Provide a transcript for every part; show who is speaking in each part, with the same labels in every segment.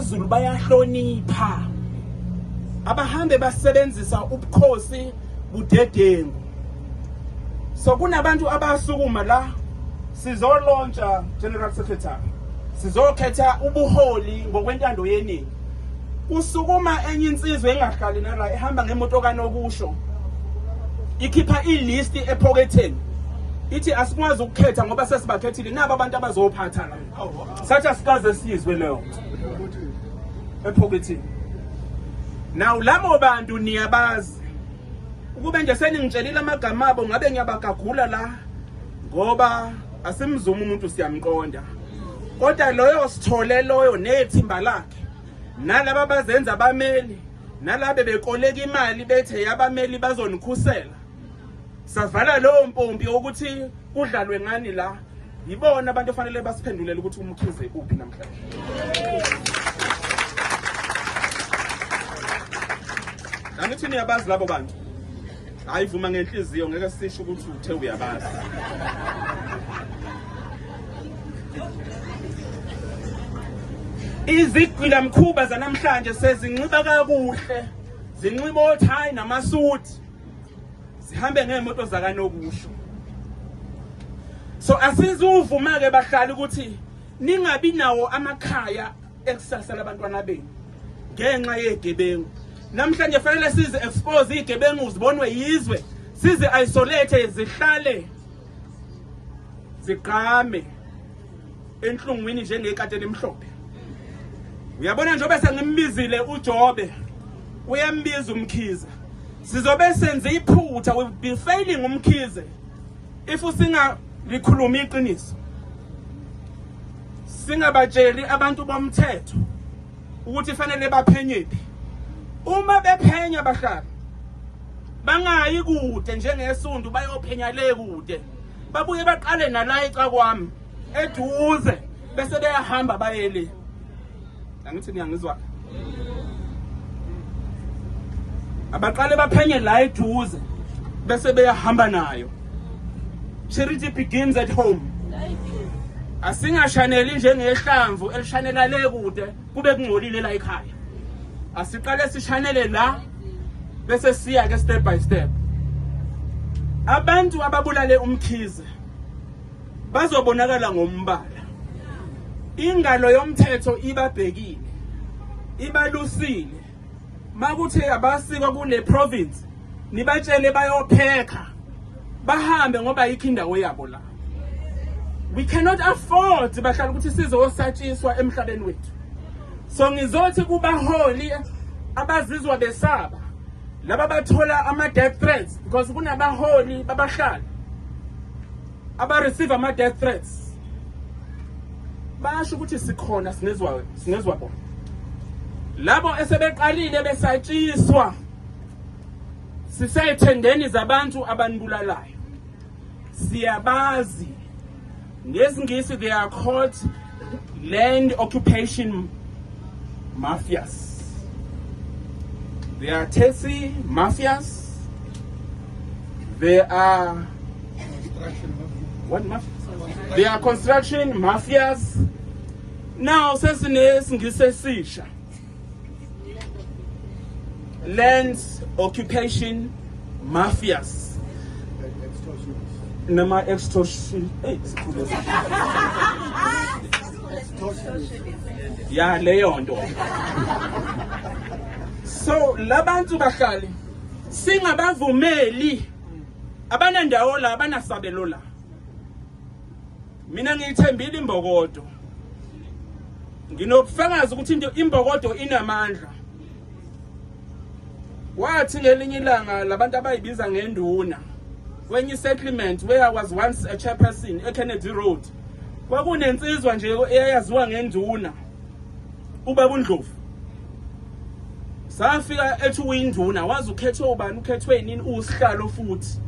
Speaker 1: AmaZulu bayahlonipha. Abahambe basebenzisa ubukhosi budedengu. So kunabantu abasukuma la sizolontsha General Secretary. Sizokhetha ubuholi ngokwentando yeningi. Kusukuma enye insizwa engahlali nala ehamba ngemoto kanokusho. Ikhipha ilist ephoketheni. Ithi asikwazi ukukhetha ngoba sesibakhethile naba abantu abazophatha la. Sathi asikaze sizwe leyo ephokethini. Now labo bantu niyabazi. Ukube nje seningitshelile amagama abo ngabe ngiyabagagula la ngoba asimzuma umuntu siyamqonda. Kodwa loyo sithole loyo nethimba lakhe nalaba abazenza abameli nalabe bekoleka imali bethe yabameli bazonikhusela. Savala lowo mpompi ukuthi kudlalwe ngani la. Yibona abantu ofanele basiphendulele ukuthi uMkhize uphi namhlanje. Angithi niyabazi labo bantu. Hayi vuma ngenhliziyo ngeke sisho ukuthi uthe uyabazi. Izigqila mkhuba zanamhlanje sezinxiba kakuhle. Zinxiba othayi namasuti. Zihambe ngemoto zakanokusho. So asizuvuma ke bahlali ukuthi ningabi nawo amakhaya ekusasa labantwana benu ngenxa yegebengu. Namhlanje fanele size expose igebengu zibonwe yizwe, size isolate zihlale zigqame enhlungwini njengekati elimhlophe. Uyabona njengoba sengimbizile uJobe uyambiza uMkhize. Sizobe senze iphutha, we will be failing uMkhize if singalikhuluma iqiniso. Singabatsheli abantu bomthetho ukuthi fanele baphenye phi. Uma bephenya bahlala bangayi kude njengesundu bayophenya le kude. Babuye baqale nala ecakwami eduze bese beyahamba baye le. Angithi niyangizwa? Abaqale baphenye la eduze bese beyahamba nayo. Charity begins at home. Asingashaneli njengehlamvu elishanela le kude kube kungcolile la ekhaya. Asiqale sishanele la bese siya ke step by step. Abantu ababulale uMkhize bazobonakala ngombala. Ingalo yomthetho ibabhekile, ibalusile. Makuthe abasikwa kule province nibatshele bayophekha bahambe ngoba ayikho indawo yabo la. We cannot afford bahlala ukuthi sizosatshiswa emhlabeni wethu. So ngizothi kubaholi abazizwa besaba laba bathola ama death threats because kunabaholi babahlali aba receive ama death threats. Basho ukuthi sikhona sinezwa sinezwa bona. Labo esebeqalile besatshiswa siseyithendeni zabantu abanibulalayo. Siyabazi. NgesiNgisi they are called land occupation mafias. They are taxi mafias. They are what mafia? They are construction mafias. Now sesinesingisi esisha. Land occupation mafias. Nama extortion. Hey, sikhulu. Ya leyo nto. So labantu bahlali singabavumeli abanandawo la abanasabelo la. Mina ngiyithembile imbokodo. Nginobufakazi ukuthi into imbokodo inamandla. Wathi ngelinye ilanga labantu abayibiza ngenduna kwenye settlement where I was once a chairperson eKennedy Road. Kwakunensizwa nje eyayaziwa ngenduna ubaba uNdlovu. Safika ethi uyinduna wazi ukhethwe ubani ukhethwe nini usihlalo futhi.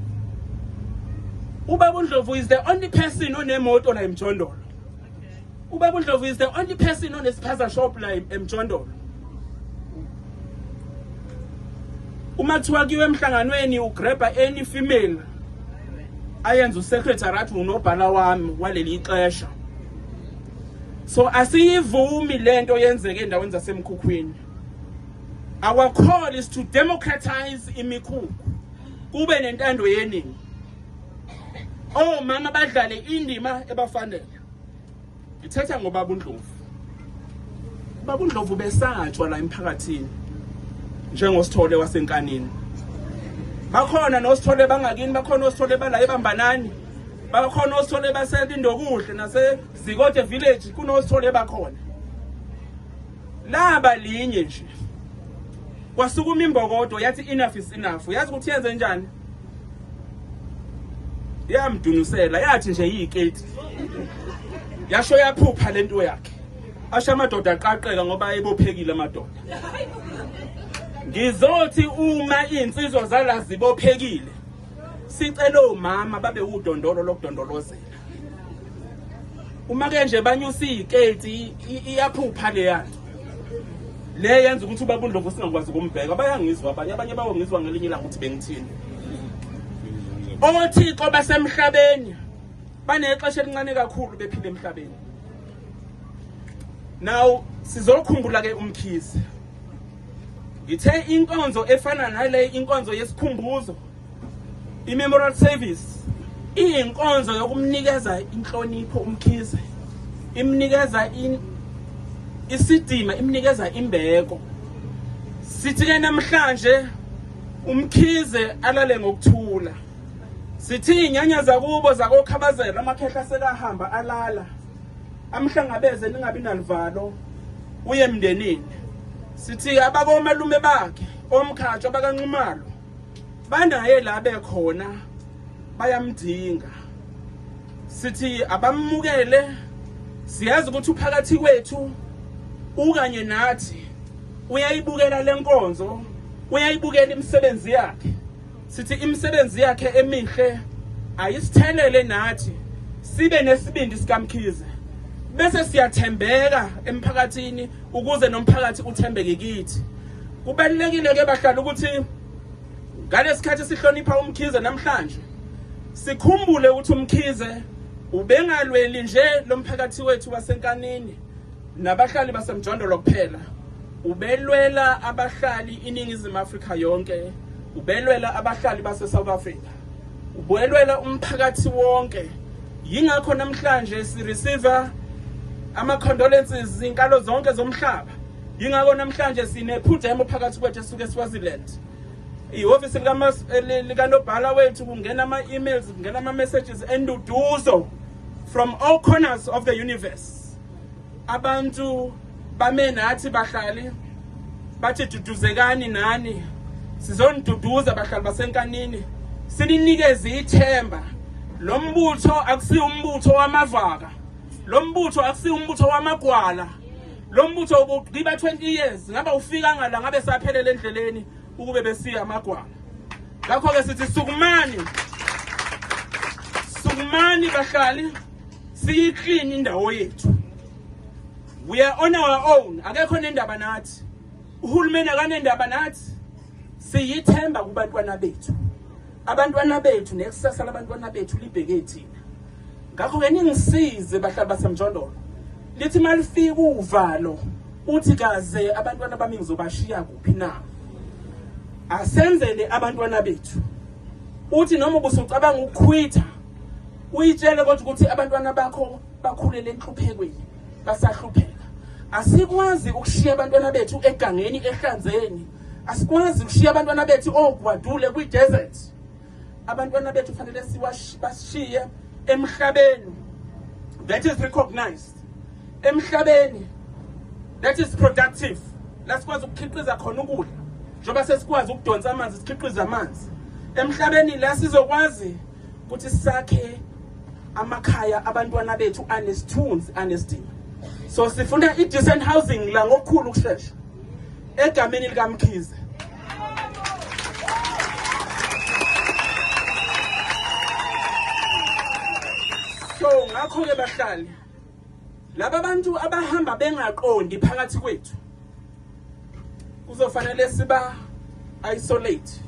Speaker 1: Ubaba uNdlovu is the only person onemoto la eMjondolo. Ubaba uNdlovu is the only person onesiphaza shop la eMjondolo. Uma kuthiwa kuyiwe emhlanganweni ugrabha any female ayenze usecretary athi unobhala wami waleli xesha. So asiyivumi lento yenzeke endaweni zasemkhukhwini. Our call is to democratize imikhukhu, kube nentando yeningi, omama badlale indima ebafanele. Ngithetha ngobaba uNdlovu. Ubaba uNdlovu besatshwa la emphakathini njengoSithole waseNkanini. Bakhona noSithole bangakini, bakhona oSithole bala eBambanani, bakhona oSithole baseLindokuhle naseZikode village, kunoSithole bakhona. Laba linye nje kwasukuma imbokodo yathi enough is enough. Yazi ukuthi yenze njani? Yamdunusela, yathi nje yiketi, yasho yaphupha lento yakhe, asho amadoda aqaqeka ngoba ebophekile amadoda. Ngizothi uma iy'nsizwa zala zibophekile, sicela omama babe udondolo lokudondolozela. Uma ke nje banyusa iy'keti, iyaphupha leyanto le yenza ukuthi ubaba uNdlovu singakwazi ukumbheka. Bayangizwa abanye, abanye bayongizwa ngelinye ilanga ukuthi bengithini. Othixo basemhlabeni banexesha elincane kakhulu bephila emhlabeni. Now sizokhumbula ke uMkhize. Ngithe inkonzo efana nale, inkonzo yesikhumbuzo, i-memorial service, iyinkonzo yokumnikeza inhlonipho uMkhize, imnikeza isidima, imnikeza imbeko. Sithi ke namhlanje uMkhize alale ngokuthula. Sithi inyanya zakubo zakokhabazela, amakhehla sekahamba alala, amhlangabeze, ningabi naluvalo, uye emndenini. Sithi abakomalume bakhe omkhatsho abakanxumalo banaye la bekhona, bayamdinga. Sithi abamukele, siyazi ukuthi uphakathi kwethu, ukanye nathi, uyayibukela lenkonzo, uyayibukela imisebenzi yakhe. Sithi imisebenzi yakhe emihle ayisithelele nathi sibe nesibindi sikaMkhize, bese siyathembeka emphakathini ukuze nomphakathi uthembeke kithi. Kubalulekile ke bahlala ukuthi ngalesikhathi sihlonipha uMkhize namhlanje sikhumbule ukuthi uMkhize ubengalweli nje lomphakathi wethu waseNkanini nabahlali basemjondolo kuphela, ubelwela abahlali iNingizimu Afrika yonke, ubelwela abahlali base South Africa, ubelwela umphakathi wonke. Yingakho namhlanje si receive ama condolences izinkalo zonke zomhlaba. Yingakho namhlanje sinephudemo phakathi kwethu esuke eSwaziland, ihhovisi likanobhala wethu, kungena ama-emails, kungena ama-messages enduduzo from all corners of the universe. Abantu bame nathi bahlali, bathi duduzekani nani. Sizoniduduza bahlali baseNkanini, sininikeze ithemba. Lo mbutho akusiyo umbutho wamavaka, lo mbutho akusiyo umbutho wamagwala. Lo mbutho ubugqiba 20 years ngabe ufika ngala, ngabe saphelela endleleni ukube besiya amagwala. Ngakho-ke sithi sukumani, sukumani bahlali, siyi-clean indawo yethu. We are on our own, akekho nendaba nathi, uhulumeni akanendaba nathi. Siyithemba kubantwana bethu, abantwana bethu nekusasa labantwana bethu libheke thina. Ngakho-ke ningisize bahlali basemjondolo, lithi malifika uvalo uthi kaze abantwana bami ngizobashiya kuphi na? Asenzele abantwana bethu. Uthi noma ubusucabanga ukukhwitha, uyitshele kodwa ukuthi abantwana bakho bakhulele enhluphekweni, basahlupheka. Asikwazi ukushiya abantwana bethu egangeni, ehlanzeni. Asikwazi ukushiya abantwana bethu ogwadule kwi-desert. Abantwana bethu fanele basishiye emhlabeni that is recognized, emhlabeni that is productive, la sikwazi ukukhiqiza khona ukudla njengoba sesikwazi ukudonsa amanzi, sikhiqize amanzi, emhlabeni la sizokwazi ukuthi sakhe amakhaya abantwana bethu anesithunzi, anesidima. So sifuna i-decent housing la ngokukhulu ukushesha egameni likaMkhize. So ngakho-ke bahlali, laba bantu abahamba bengaqondi phakathi kwethu kuzofanele siba isolate.